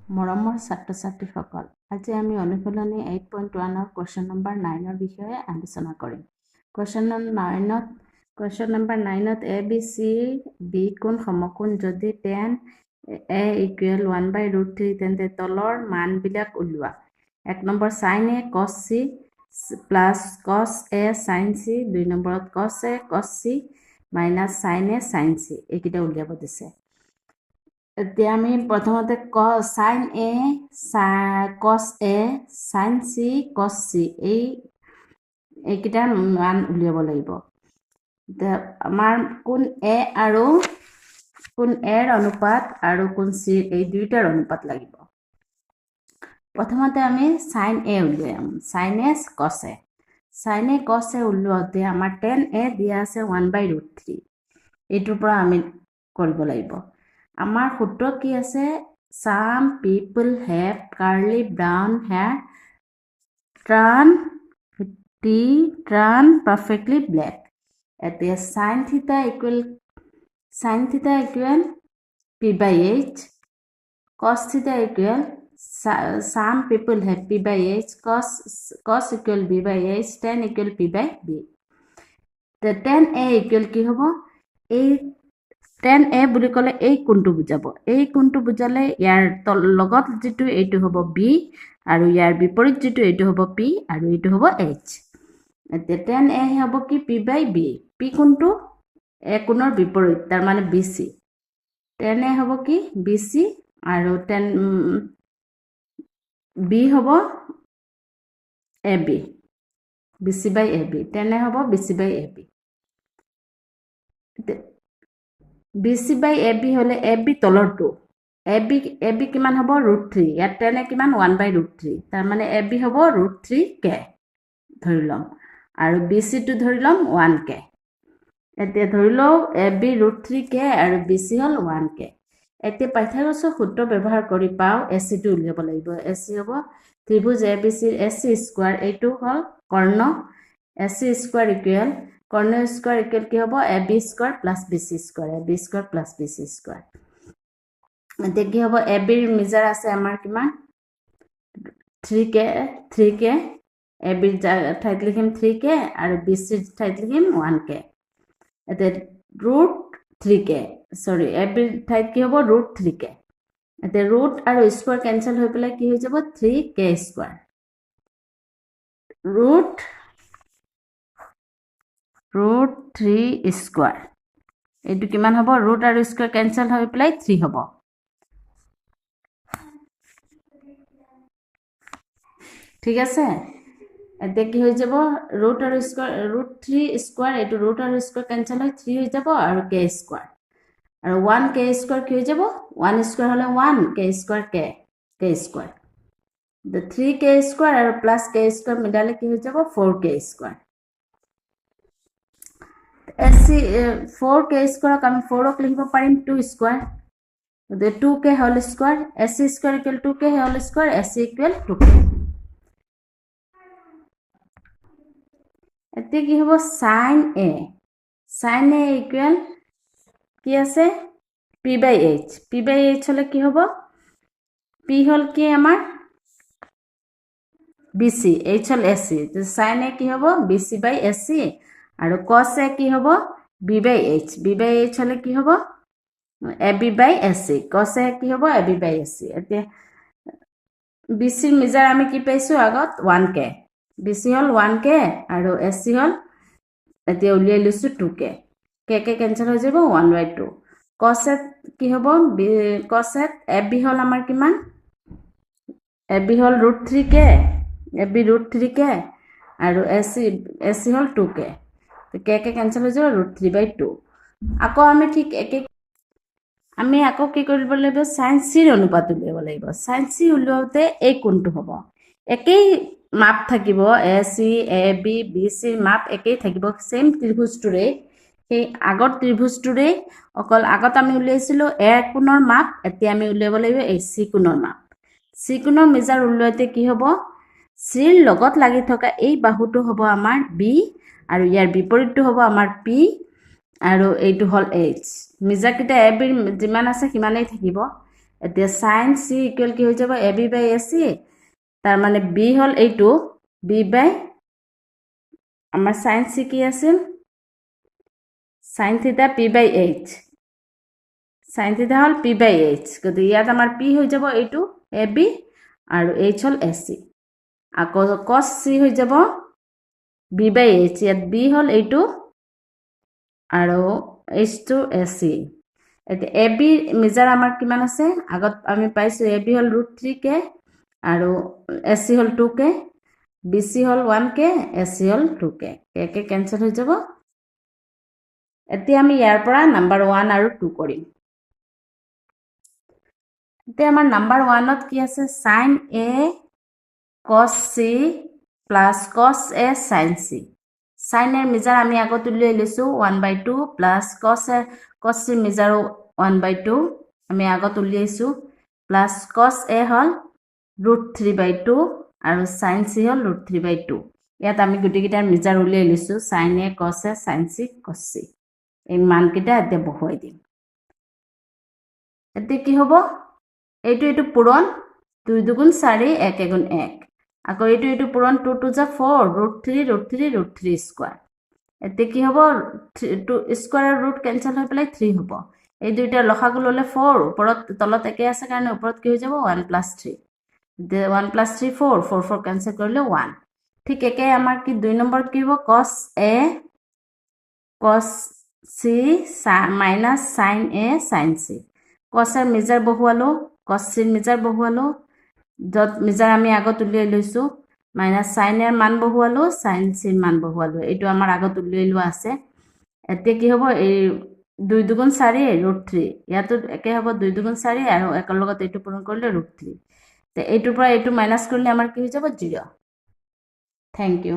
মৰমৰ ছাত্ৰ-ছাত্ৰীসকল, আজি আমি অনুশীলনী 8.1ৰ কুৱেশ্যন নম্বৰ 9ৰ বিষয়ে আলোচনা কৰিম। Question number 9ত A B C B কোণ সমকোণ যদি tan A equal 1 by root 3, তেন্তে তলৰ মানবিলাক উলিওৱা। 1 number, sine A cos C plus cos A sine C, 2 নম্বৰত cos A cos C minus sine A sine C, এইকেইটা উলিয়াব দিছে। এতিয়া আমি প্ৰথমতে sine A cos A, sine C cos C, এইকেইটাৰ মান উলিয়াব লাগিব। এতিয়া আমাৰ কোণ এ আৰু কোণ এৰ অনুপাত আৰু কোণ চিৰ, এই দুয়োটাৰ অনুপাত লাগিব। প্ৰথমতে আমি চাইন এ উলিয়াম, sine A cos A। Sine A cos A উলিয়াওঁতে আমাৰ টেন এ দিয়া আছে 1 বাই ৰুট 3, এইটোৰ পৰা আমি কৰিব লাগিব। আমাৰ সূত্ৰ কি আছে? Some people have curly brown hair turn perfectly black। এতিয়া sine theta equal P by H, cos theta equal some people have P by H, cos equal B by H, tan equal P by B। Tan A equal কি হ'ব? এই ten এ বুলি ক'লে এই কোণটো বুজাব। এই কোণটো বুজালে ইয়াৰ লগত যিটো এইটো হ'ব বি আৰু ইয়াৰ বিপৰীত যিটো এইটো হ'ব পি আৰু এইটো হ'ব এইচ। এতিয়া টেন এ হ'ব কি? পি বাই বি। পি কোণটো এ কোণৰ বিপৰীত, তাৰমানে বি চি। টেন এ হ'ব কি? বি চি আৰু টেন বি হ'ব A B, B C by A B। Tan A হ'ব B C by A B। B C by A B হ'লে এ বি তলৰটো, এ বি কিমান হ'ব? Root three. ইয়াত ten এ কিমান? 1 বাই ৰুট 3। তাৰমানে A B হ'ব root three কে ধৰি ল'ম আৰু বি চিটো ধৰি ল'ম ওৱান কে। এতিয়া ধৰি লওঁ A B root three K আৰু বি চি হ'ল ওৱান কে। এতিয়া পাইথাগোৰাছৰ সূত্ৰ ব্যৱহাৰ কৰি পাওঁ এ চিটো উলিয়াব লাগিব। এ চি হ'ব ত্ৰিভুজ এ বি চিৰ এ চি স্কোৱাৰ, এইটো হ'ল কৰ্ণ। এ চি স্কোৱাৰ ইকুৱেল, কৰ্ণ স্কোৱাৰ ইকুৱেল কি হ'ব? A B square plus B C square, A B square plus B C square। এতিয়া কি হ'ব? এ বিৰ মেজাৰ আছে আমাৰ কিমান? Three K, three K। A বিৰ ঠাইত লিখিম থ্ৰী কে আৰু বি চিৰ ঠাইত লিখিম ওৱান কে। এতিয়া root three K, sorry, A বিৰ ঠাইত কি হ'ব? ৰুট থ্ৰী কে। এতিয়া ৰুট আৰু স্কোৱাৰ কেঞ্চেল হৈ পেলাই কি হৈ যাব? Three K square root three square। এইটো কিমান হ'ব? ৰুট আৰু স্কোৱাৰ কেঞ্চেল হৈ পেলাই থ্ৰী হ'ব। ঠিক আছে। এতিয়া কি হৈ যাব? ৰুট আৰু স্কোৱাৰ, ৰুট থ্ৰী স্কোৱাৰ, এইটো ৰুট আৰু স্কোৱাৰ কেঞ্চেল হৈ থ্ৰী হৈ যাব আৰু কে স্কোৱাৰ আৰু ওৱান কে স্কোৱাৰ কি হৈ যাব? ওৱান স্কোৱাৰ হ'লে one, K square, K K square, three K square আৰু প্লাছ কে স্কোৱাৰ মিলালে কি হৈ যাব? Four K square। A C four K স্কোৱাৰক আমি ফ'ৰক লিখিব পাৰিম টু স্কোৱাৰ, গতিকে two K whole square। A C square equal two K whole square, A C equal two K। এতিয়া কি হ'ব? Sine A equal কি আছে? P by H। P by H হ'লে কি হ'ব? পি হ'ল কি আমাৰ? B C. এইচ হ'ল এ চি। চাইন এ কি হ'ব? B C by A C। আৰু কছ এ কি হ'ব? B by H। B by H হ'লে কি হ'ব? A B by A C। Cos A কি হ'ব? A B by A C। এতিয়া বি চিৰ মেজাৰ আমি কি পাইছোঁ আগত? ওৱান কে। বি চি হ'ল ওৱান কে আৰু এ চি হ'ল এতিয়া উলিয়াই লৈছোঁ two K। K K cancel হৈ যাব, 1 বাই 2। কছ এত কি হ'ব? বি কছ এত এ বি হ'ল আমাৰ কিমান? এ বি হ'ল root three K, A B root three K আৰু এ চি হ'ল two K। K K cancel হৈ যাব, ৰুট থ্ৰী বাই টু। আকৌ আমি ঠিক একে আমি আকৌ কি কৰিব লাগিব? চাইন চিৰ অনুপাত উলিয়াব লাগিব। চাইন চি উলিয়াওঁতে এই কোণটো হ'ব, একেই মাপ থাকিব। এ চি, এ বি, বি চিৰ মাপ একেই থাকিব, ছেইম ত্ৰিভুজটোৰে, সেই আগৰ ত্ৰিভুজটোৰেই। অকল আগত আমি উলিয়াইছিলোঁ এ কোণৰ মাপ, এতিয়া আমি উলিয়াব লাগিব এই চি কোণৰ মাপ। চি কোণৰ মেজাৰ উলিয়াওঁতে কি হ'ব? চিৰ লগত লাগি থকা এই বাহুটো হ'ব আমাৰ বি আৰু ইয়াৰ বিপৰীতটো হ'ব আমাৰ পি আৰু এইটো হ'ল এইচ। মেজাৰকেইটা এ বিৰ যিমান আছে সিমানেই থাকিব। এতিয়া চাইন চি ইকুৱেল কি হৈ যাব? A B by A C। তাৰমানে বি হ'ল এইটো, বি বাই আমাৰ চাইন চি কি আছিল? Sine theta P by H। Sine theta হ'ল পি বাই এইচ। গতিকে ইয়াত আমাৰ পি হৈ যাব এইটো এ বি আৰু এইচ হ'ল এ চি। আকৌ কছ চি হৈ যাব বি বাই এইচ। ইয়াত বি হ'ল এইটো আৰু এইচটো এ চি। এতিয়া এ বি মেজাৰ আমাৰ কিমান আছে? আগত আমি পাইছোঁ, এ বি হ'ল ৰুট থ্ৰী কে আৰু এ চি হ'ল টু কে, বি চি হ'ল ওৱান কে, এ চি হ'ল টু কে। কে কে কেঞ্চেল হৈ যাব। এতিয়া আমি ইয়াৰ পৰা নাম্বাৰ ওৱান আৰু টু কৰিম। এতিয়া আমাৰ নাম্বাৰ ওৱানত কি আছে? Sine A cos C plus cos A sine C। Sine এৰ মেজাৰ আমি আগত উলিয়াই লৈছোঁ one by two, plus cos A, cos চিৰ মেজাৰো ওৱান বাই টু আমি আগত উলিয়াইছোঁ, প্লাছ কছ এ হ'ল ৰুট থ্ৰী বাই টু আৰু চাইন চি হ'ল ৰুট থ্ৰী বাই টু। ইয়াত আমি গোটেইকেইটাৰ মেজাৰ উলিয়াই লৈছোঁ, sine A, cos A, sine C, cos C। এই মানকেইটা এতিয়া বহুৱাই দিম। এতিয়া কি হ'ব? এইটো এইটো পূৰণ, দুই দুগুণ চাৰি, এক এগুণ এক। আকৌ এইটো এইটো পূৰণ, two two za four, root three, root three, root three square। এতিয়া কি হ'ব? টু স্কুৱাৰৰ ৰুট কেঞ্চেল হৈ পেলাই থ্ৰী হ'ব। এই দুইটাৰ লসাগু ল'লে ফ'ৰ, ওপৰত তলত একে আছে কাৰণে ওপৰত কি হৈ যাব? One plus three, one plus three four, four four cancel কৰিলে ওৱান। ঠিক একে আমাৰ কি দুই নম্বৰত কি হ'ব? Cos A cos C minus sine A sine C। কছৰ measure বহুৱালোঁ, কছ চিৰ মেজাৰ বহুৱালোঁ, য'ত মেজাৰ আমি আগত উলিয়াই লৈছোঁ। মাইনাছ চাইন এৰ মান বহুৱালোঁ, চাইন চিৰ মান বহুৱালোঁ। এইটো আমাৰ আগত উলিয়াই লোৱা আছে। এতিয়া কি হ'ব? এই দুই দুগুণ চাৰি ৰুট থ্ৰী, ইয়াতো একে হ'ব, দুই দুগুণ চাৰি আৰু একৰ লগত এইটো পূৰণ কৰিলে ৰুট থ্ৰী। এইটোৰ পৰা এইটো মাইনাছ কৰিলে আমাৰ কি হৈ যাব? জিৰ'। Thank you.